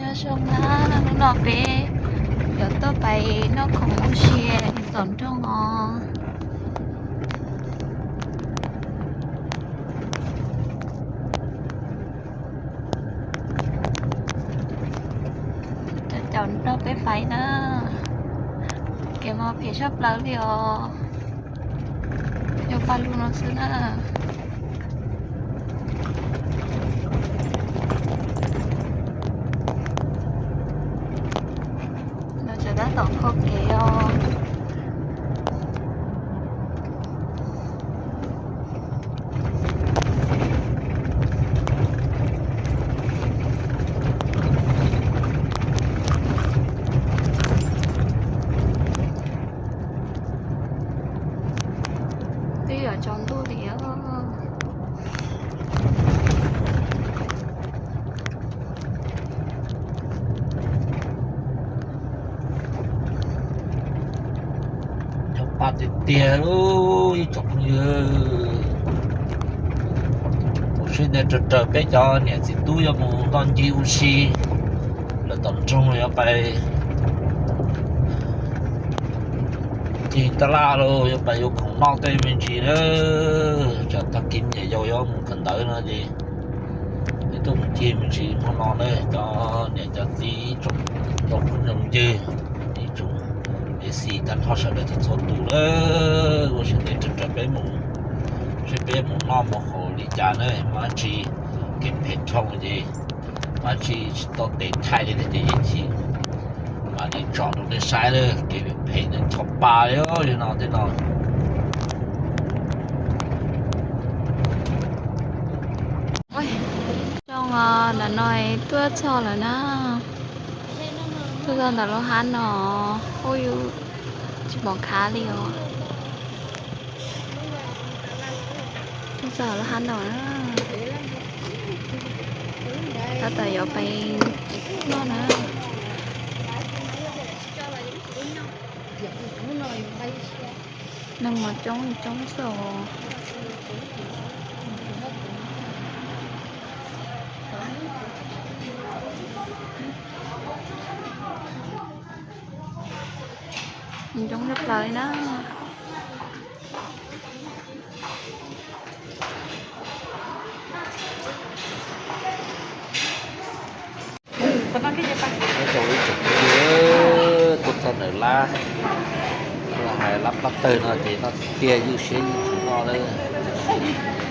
Nyob zoo na, hnub no peb yuav tuaj pais noj khoom ua si tom nroog os. Cov caum nrog peb pais na. Kev mas phem sab plaws li os. Yog paj lug no xwb na. No tseem tab tom kho kev os. Twb yuav tsaus ntuj li os. Cov pa tiag tiag lauj ib tsoom phooj ywg. Kuv sib ntev raws raws peb cov niam txiv tub yuav mus noj ncig ua si lawm tom nroog, yuav pais ncig tab laj los yuav pais yuav khoom noj tej me ntsis na. Tsam tag kis me nyuam yaus yuav mus kawm ntawv no ces yuav tuaj mus ncig me ntsis hmo no na cov niam cov txiv ib tsoom nkauj phooj ywg, ib tsoom A C tag nrho sawv daws txhua txhua tus na. Ua siab ntev raws raws peb mus, seb peb mus noj mus haus li cas na, mam tsis kev phem dhau ces mam tsis tsis tau tes thaij li thiab ces yeej tsis mam li tso rau nej saib lawm, kev phem phem nej txhob pa li os, yog no tej no. Zoo, ntawm no tuaj txog lawm na. Tuaj txog ntawm lub hab no, ub, yus tsis pom khav li os. Tuaj txog lub hab no na. Tab tom yuav pais noj na. Neeg mas coob coob xwb os. Coob tshaj plaws li na. Nyob zoo ib tsoom phooj ywg, tuaj txog ntawm lab, hais lab plab tawg no ces noj tiag tiag, ywj siab ywj tsis noj lawm.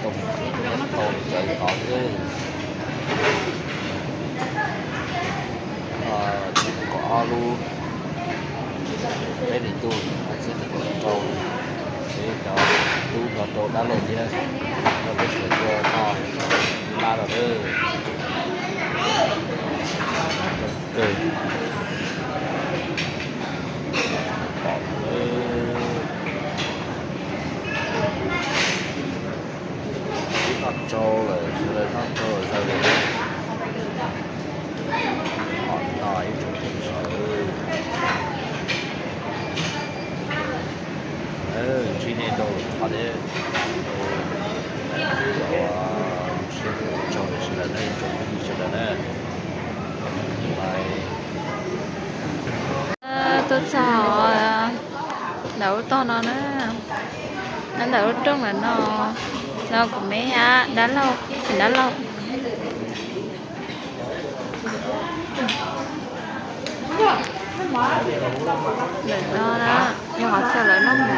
Tau tau txawv tod xwb. Tsib puas kaum ob lub, peb niam tub, peb txiv nees nkaum rau, peb cov tub nrog rau dab laug thiab, nrog peb sawv tuaj noj lab los lawm. Kawg pom lawm. Twb noj tsau lawm, sawv daws noj tsau lawm, sawv daws pom no ib tsoom phooj ywg sawv daws. Ntsib nej rau qhov thiab, siab tsaug sawv daws na, ib tsoom phooj ywg sawv daws na. Tuaj txog ntawm lub tog no na, nyob ntawm lub rooj ntawm no, no kuv me ab dab laug, dab laug. Ntawm no na, yog qhov chaw lawv noj mov.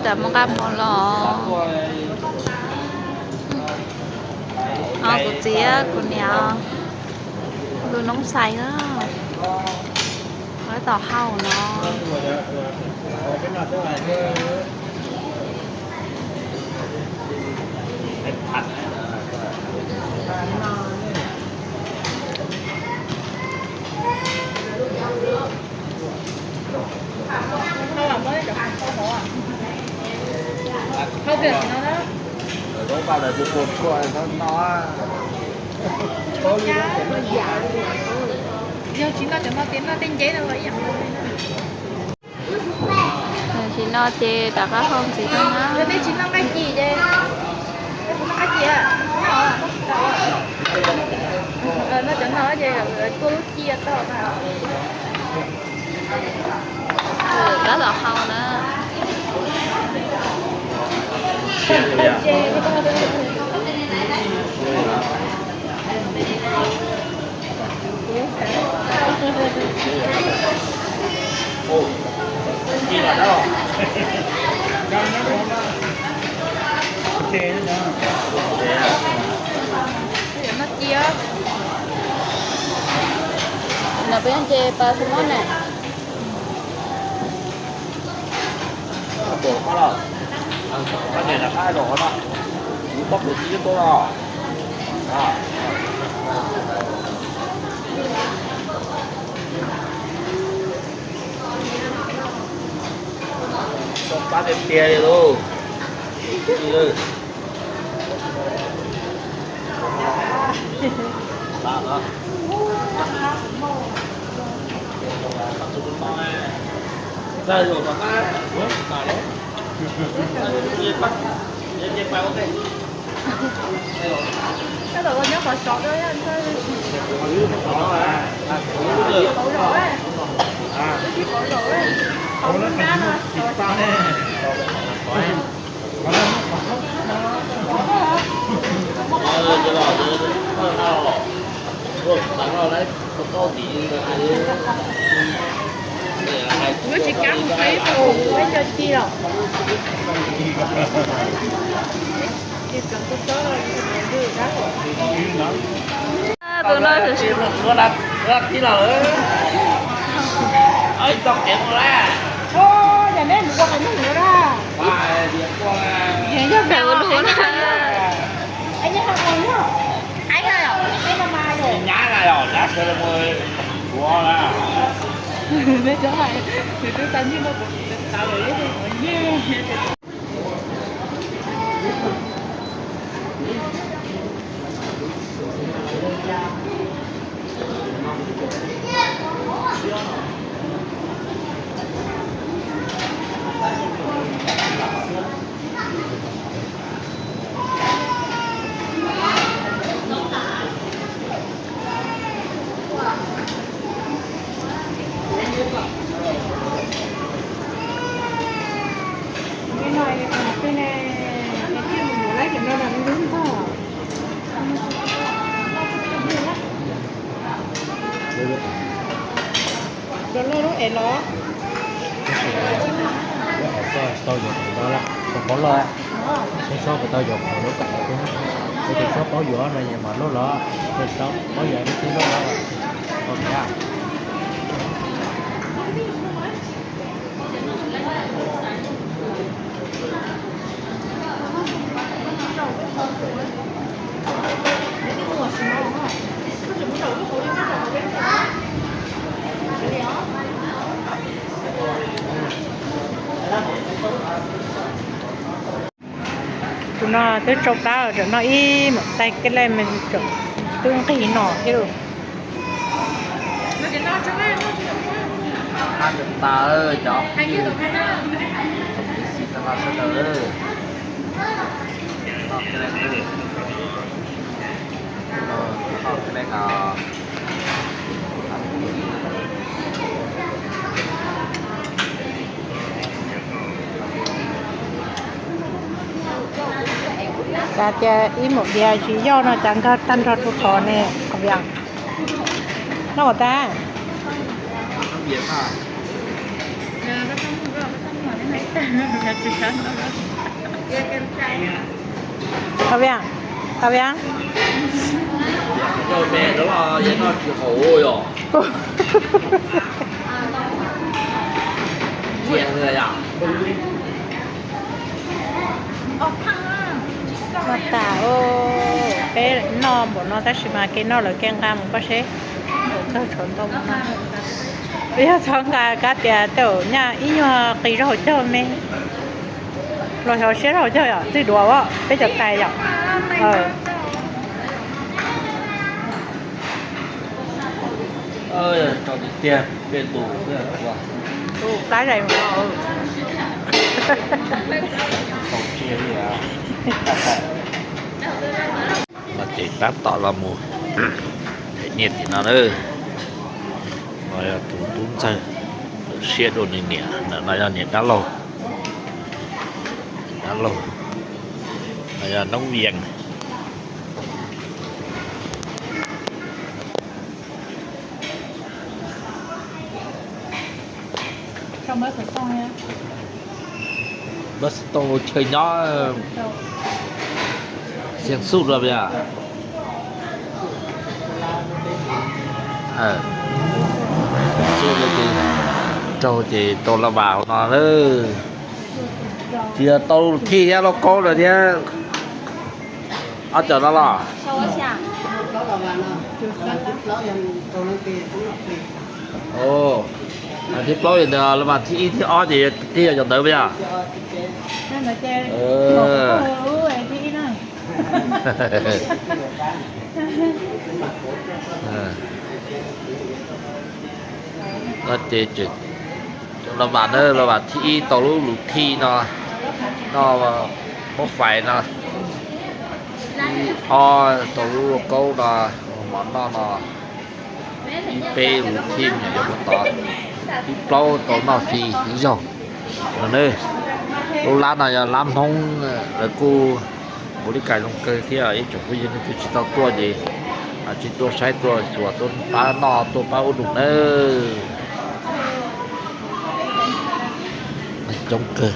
Rov mus nqa mov los. Kuv txiv kuv niam lub noob xais na, lawv tom hauj no. Lawv zoo npaj lawv tus tuag tshuaj no. Yog tsis noj cov no ces noj tej nceb no los ib yam nkaus li na. Tsis noj ces rov qab hau ntxiv no na. Tej tsis noj nqaij ci ces, noj nqaij ci, noj cov no ces tuaj lub ci tau. Rov los hau na. Noj peb nce pas xu mob na. Pab tiag tiag li lauj. Nyob qhov sov Lub tsis kab mus peb mus peb cov ci los. Tus no tib los. Yog nej mus ua qhov ntawd na, yog pem ua lus na. Tsis tau yuav qhov no lawm, tsis tau yuav qhov no lawm, tsis tau yuav qhov lub kom, tsis tau paub yuav no mas lub los, tsis tau paub yuav lub twb lub los, tau tiag. Tus no twb tsau plab, tam no ib mam tais keb lej me, twb nqig no thiab lauj. Cas tias ib mam dias tsis yoj no cas nkag tag nrho rau qhov ne, qhov vias. Noj kom tag. Qhov vias, qhov vias. Noj tas, peb noj npaum no tab sis mas kev noj lawv kev nqa mus koj seb, npaum kawg tshuav ntau mus no. Yog txhob nqa kab tias tej zaum nyaj ib nyuag qis zog hauv caug me. Los xyov siab zog hauv caug yom, txij duav peb cov tais yom. Rau tiag tiag, peb tus xwb ua. Tus plab zais mus no. Tau tsiag li. No ces tab tom los mus them nyiaj tim no na. No yog tus tub ntxawg, lawv siab dua nws niam, ntawm no yog niam dab laug, dab laug, no yog noob vias. Npawb xov tooj ua chaw nyob xiav xuj rau yom. Xuj rau ces raug las vas hauv no lawm. Tsis yog tau lus thij thiab lauj kaub lawm thiab. Ob cov no los? Thib plaub ntawd los mas thib ib thib ob ces twb yog cov ntawd yom. Ces cov las vas na, las vas thib ib tau lub lus thij no, noj muab fais no, thib ob tau lub lauj kaub no, mov noj no, thib peb lus thij nyuam yaus mus tod, thib plaub tau noj fis ib zaug no na. Lub lab no yog lab Hmoob, lawv kuj ua li cas zoo kawg thiab ib tsoom phooj ywg nej twb tsis tau tuaj ces tsis tuaj saib tuaj xyuas tuaj pab noj tuaj pab ua dum nawb. Coob kawg.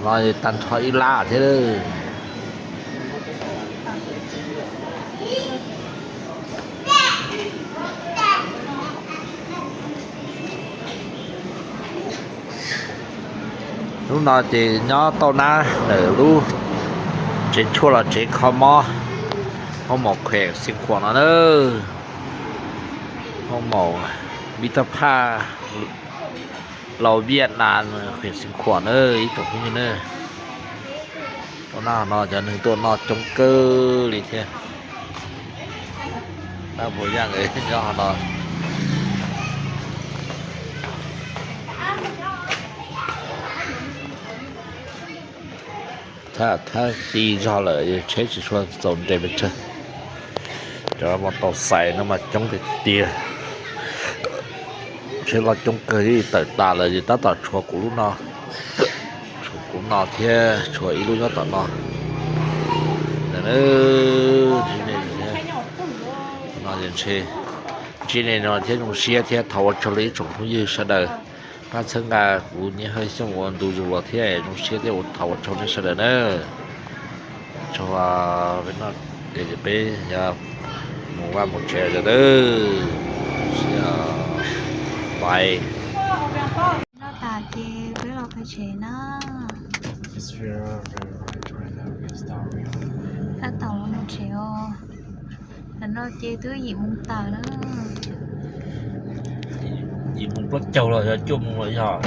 No tag nrho ib lab thiab. Hnub no ces nyob tau nab ntawm lub tsev tshuaj los tsev kho mob Hoob Maum Khuem Xeev Khuam no na. Hoob Maum Vib Thaj Phaj Laus Viaj Nas Khuem Xeev Khuam na ib tsoom phooj ywg na. Tuaj noj no cov neeg tuaj noj coob kawg li thiab. Nab puas yaj nyob no. Thab thab ti zog lawm tsheb tsis tshua txaus nres pes tsawg. Cov mus tau xais no mas coob tiag tiag. Tsheb loj coob kawg li tawm tas lawm ces tab tom tshuav kuv lub no, tshuav kuv no thiab tshuav ib lub nyob tom no. No ntshe ntsib nej no thiab zoo siab thiab thov ua tsaug rau ib tsoom phooj ywg sawv daws pab txhawb nqa kuv Nyiaj Hawj Xyooj ua ntu zus los thiab zoo siab thiab ua thov ua tsaug nej sawv daws na. Tsaug, peb noj ces peb yuav mus vaj mus tsev os nawb. Pais. Noj tas ces peb los pais tsev na. Tab tom los mus tsev os. Tam no ces twb yim moo tawm na. Yim moo plaub caug los yog cuaj moo los yog.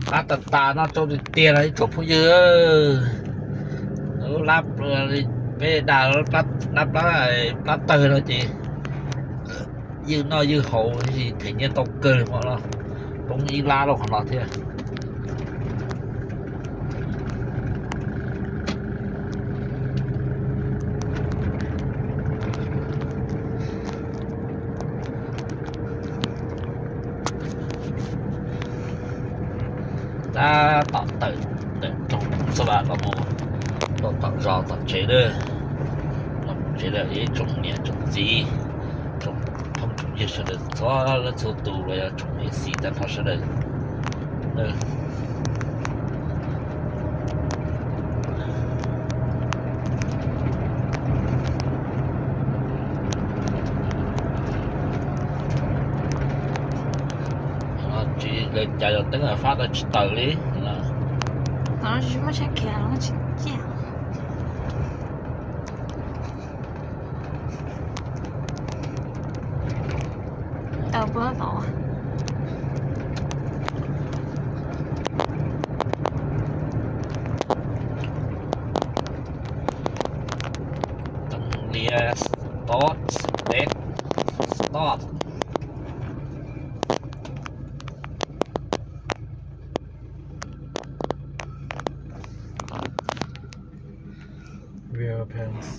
Qab tas tas no tsaug tiag tiag los ib tsoom phooj ywg. Peb dag lab plab tawg no ces ywj noj ywj haus, them nyiaj tau kawg li no, poob ib lab rau qhov no thiab. Tab tom tawm ntawm rooj xab vam los mus rau tom zos tom tsev na, los mus tsev lawm ib tsoom niam tsoom txiv, tsoom phooj tsoom ywg sawv daws txhua leej txhua tus los yog tsoom F C tag nrho sawv daws. Noj tas Cas yog teeb fab tau tsis tawm li. Tsis muaj tsheb khiav los tsis ciaj. Tau puab tod. Lia stop, stop, stop. Rear pants.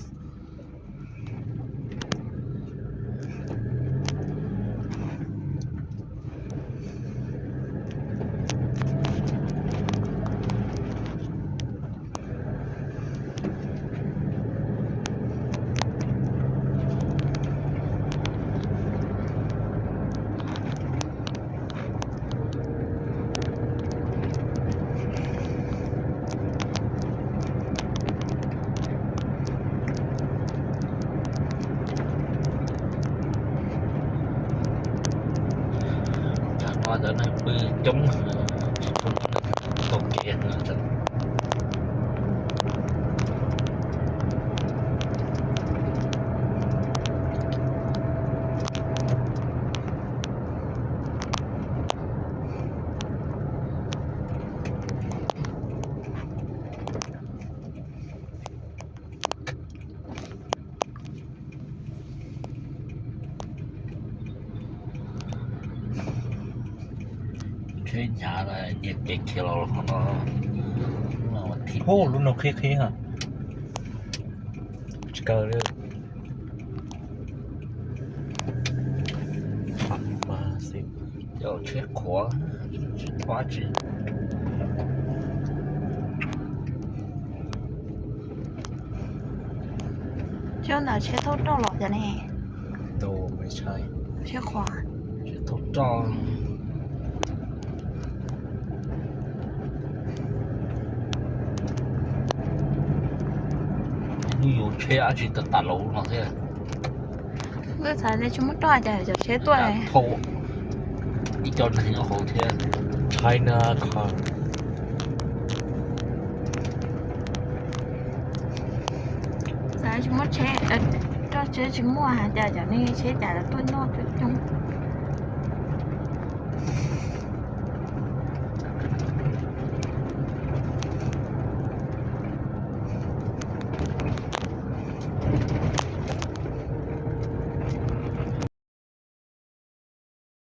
Cov no cov neeg pw coob, tsis tshua muaj neeg taug kev. Tsheb hnyav nyias kev khiav los qhov no. Hu lub no qhib qhib ha. Tsis kaw li. Cov tsheb qhuav, tsis thua dab tsi. Tsheb ntawd tsheb thauj roj los cov ne? Tsheb qhuav, tsheb thauj roj. Hnub yuav tsheb dab tsi tas tas laus no thiab. Wb xav tias tsis muaj roj cas cov tsheb tuaj thauj ib co neeg nyob hauv thiab. China car. Xav tsis muaj tsheb, roj tsheb tsis muaj hais tias cov neeg tsheb cas tuaj noj coob coob.